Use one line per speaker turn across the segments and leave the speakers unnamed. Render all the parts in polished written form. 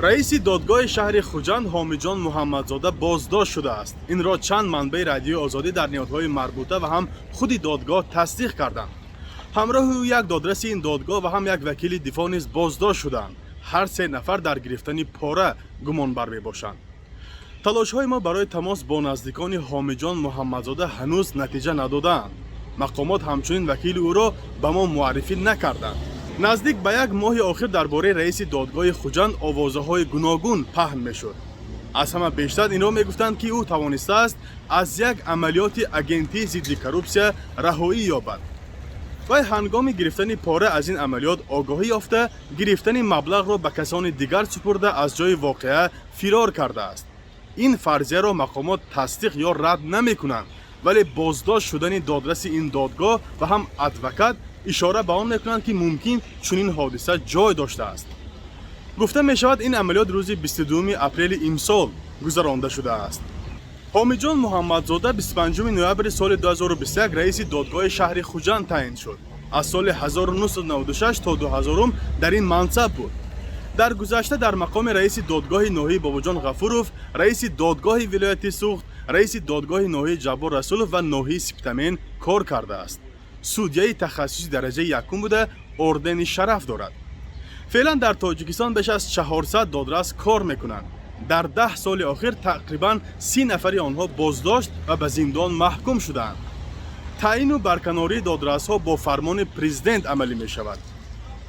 Раиси додгоҳи шаҳри Хуҷанд Ҳомиҷон Муҳаммадзода боздошт шудааст. Инро чанд манбаи Радиои Озодӣ дар ниҳодҳои марбута ва ҳам худи додгоҳ тасдиқ карданд. Ҳамроҳи ӯ як додраси ин додгоҳ ва ҳам як вакили дифоъ низ боздошт шуданд. Ҳар се нафар дар гирифтани пора гумонбар мебошанд. Талошҳои мо барои тамос бо наздикони Ҳомиҷон Муҳаммадзода ҳанӯз натиҷа надодаанд. Мақомот ҳамчунин вакили ӯро ба мо муаррифӣ накарданд. Наздик ба як моҳи охир дар бораи раиси додгоҳи Хуҷанд овозаҳои гуногун паҳн мешуд. Аз ҳама бештар инро мегуфтанд, ки ӯ тавонистааст аз як амалиёти Агентии зидди коррупсия раҳоӣ ёбад. Вай ҳангоми гирифтани пора аз ин амалиёт огоҳӣ ёфта, гирифтани маблағро ба касони дигар супурда, аз ҷои воқеа фирор кардааст. Ин фарзияро мақомот тасдиқ ё рад намекунанд, вале боздошт шудани додраси ин додгоҳ ва ҳам адвокат ишора ба он мекунанд, ки мумкин чунин ҳодиса ҷой доштааст. Гуфта мешавад, ин амалиёт рӯзи 22 апрели имсол гузаронда шудааст. Ҳомиҷон Муҳаммадзода 25 ноябри соли 2021 раиси додгоҳи шаҳри Хуҷанд таъин шуд. Аз соли 1996 то 2000 дар ин мансаб буд. Дар гузашта дар мақоми раиси додгоҳи ноҳияи Бобоҷон Ғафуров, раиси додгоҳи вилояти Суғд, раиси додгоҳи ноҳияи Ҷаббор Расулов ва ноҳияи Спитамен кор кардааст. Судяи тахассуси дараҷаи якум буда, ордени Шараф дорад. Феълан дар Тоҷикистон беш аз 400 додрас кор мекунанд. Дар 10 соли охир тақрибан 30 нафари онҳо боздошт ва ба зиндон маҳкум шудаанд. Таъину барканории додрасҳо бо фармони президент амалӣ мешавад.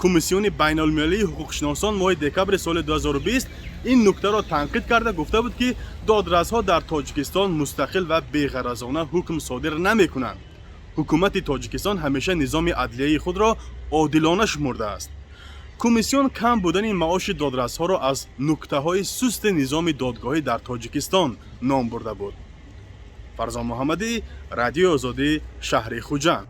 Комиссиони байналмилалии ҳуқуқшиносон моҳи декабри соли 2020 ин нуктаро танқид карда, гуфта буд, ки додрасҳо дар Тоҷикистон мустақил ва беғаразона ҳукм содир намекунанд. Ҳукумати Тоҷикистон ҳамеша низоми адлияи худро одилона шумурдааст. Комиссион кам будани маоши додрасҳоро аз нуктаҳои сусти низоми додгоҳӣ дар Тоҷикистон ном бурда буд. Фарзон Муҳаммадӣ, Радиои Озодӣ, шаҳри Хуҷанд.